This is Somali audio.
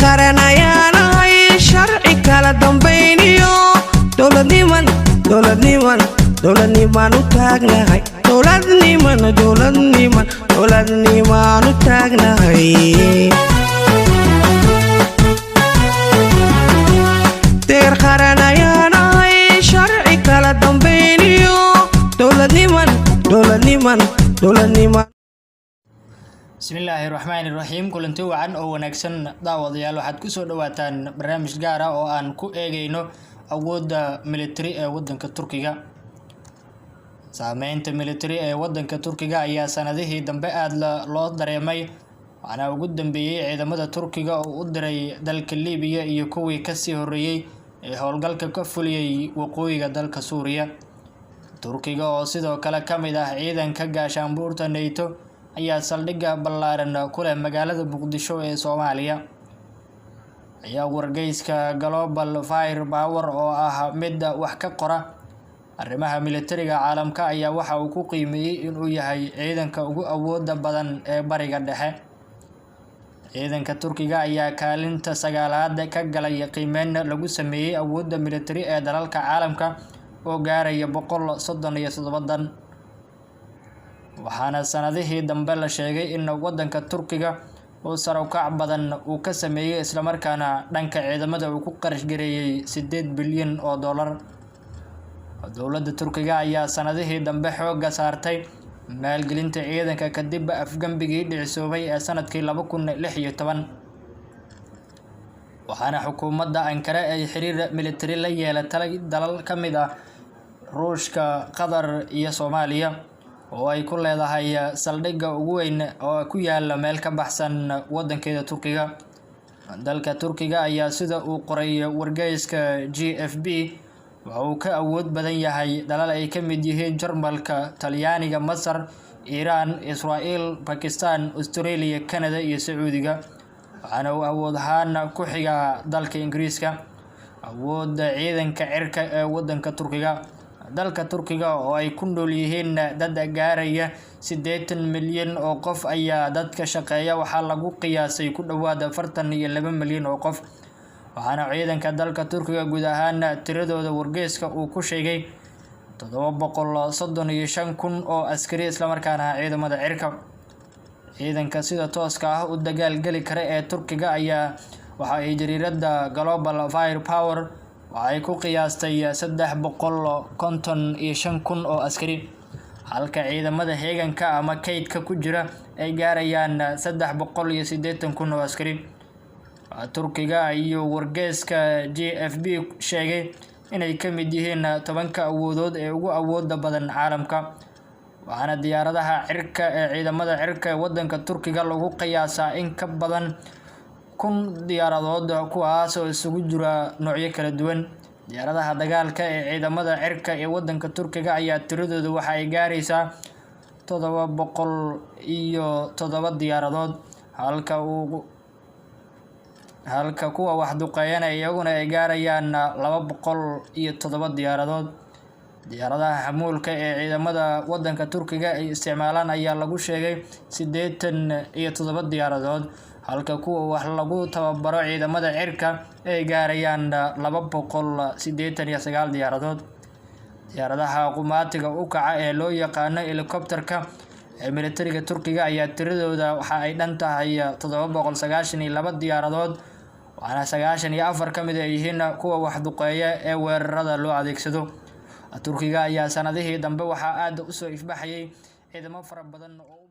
Qaranayaanahay sharci kala dambayniyo dowladniman, dowladniman, dowladnimaan u taagnahay, dowladniman, dowladniman, dowladnimaan u taagnahay. Deer qaranayaanahay sharci kala dambayniyo dowladniman, dowladniman, dowladniman. Bismillaahi raxmaani raxiim. Kulanti wacan oo wanaagsan, daawadayaal. Waxaad kusoo dhawaataan barnaamij gaar ah oo aan ku eegeyno awoodda military ee wadanka Turkiga. Saameynta military ee wadanka Turkiga ayaa sanadihii dambe aada loo dareemay, waxaana ugu dambeeyey ciidamada Turkiga oo u diray dalka Liibiya iyo kuwii kasii horeeyey ee howlgalka ka fuliyey waqooyiga dalka Suuriya. Turkiga oo sidoo kale ka mid ah ciidanka gaashaanbuurta NATO ayaa saldhigga ballaaran ku leh magaalada Muqdisho ee Soomaaliya. Ayaa wargeyska Global Fire Power, oo ah mid wax ka qora arrimaha militariga caalamka, ayaa waxa uu ku qiimeeyey inuu yahay ciidanka ugu awooda badan ee Bariga Dhexe. Ciidanka Turkiga ayaa kaalinta sagaalaad ka galay qiimeyn lagu sameeyey awoodda militari ee dalalka caalamka oo gaaraya 137 dan, waxaana sanadihii dambe la sheegay in wadanka Turkiga uu sare u kac badan uu ka sameeyey, islamarkaana dhanka ciidamada uu ku qarash gareeyey 8 bilyan oo dollar. Dowladda Turkiga ayaa sanadihii dambe xoogga saartay maalgelinta ciidanka kadib afgambigii dhicisoobay ee sanadkii 2016, waxaana xukuumadda Ankara ay xiriir militari la yeelatay dalal ka mid ah Ruushka, Qatar iyo Soomaaliya, oo ay ku leedahay saldhigga ugu weyn oo ku yaala meel ka baxsan wadankeeda Turkiga. Dalka Turkiga ayaa, sida uu qoray wargeyska GFB, waxa uu ka awood badan yahay dalal ay ka mid yihiin Jarmalka, Talyaaniga, Masar, Iiraan, Israel, Bakistan, Australia, Canada iyo Sacuudiga, waxaana uu awood ahaan ku xigaa dalka Ingiriiska. Awoodda ciidanka cirka ee wadanka Turkiga. Dalka Turkiga oo ay ku nool yihiin dad gaaraya 80 milyan oo qof ayaa dadka shaqeeya waxaa lagu qiyaasay ku dhowaad 42 milyan oo qof, waxaana ciidanka dalka Turkiga guud ahaan tiradooda wargeyska uu ku sheegay 735,000 oo askari, islamarkaana ciidamada cirka. Ciidanka sida tooska ah u dagaalgeli kara ee Turkiga ayaa waxa ay jariirada Global Fire Power waxay ku qiyaastay 355,000 oo askari, halka ciidamada heeganka ama kaydka ku jira ay gaarayaan 380,000 oo askari. Turkiga ayuu wargeyska GFB sheegay inay ka mid yihiin 10-ka awoodood ee ugu awooda badan caalamka, waxaana diyaaradaha cirka ee ciidamada cirka ee wadanka Turkiga lagu qiyaasaa in ka badan 1000 diyaaradood, kuwaas oo isugu jira noocyo kala duwan. Diyaaradaha dagaalka ee ciidamada cirka ee wadanka Turkiga ayaa tiradooda waxa ay gaaraysaa 707 diyaaradood, halka kuwa wax duqeeyana iyaguna ay gaarayaan 207 diyaaradood. Diyaaradaha xamuulka ee ciidamada wadanka Turkiga ay isticmaalaan ayaa lagu sheegay 87 diyaaradood, halka kuwa wax lagu tababaro ciidamada cirka ay gaarayaan 289 diyaaradood. Diyaaradaha qumaatiga u kaca ee loo yaqaano helicopter-ka ee militariga Turkiga ayaa tiradooda waxa ay dhan tahay 792 diyaaradood, waxaana 94 ka mid ay yihiin kuwa wax duqeeya ee weerarada loo adeegsado. Turkiga ayaa sanadihii dambe waxaa aada usoo ifbaxayay ciidamo fara badan oo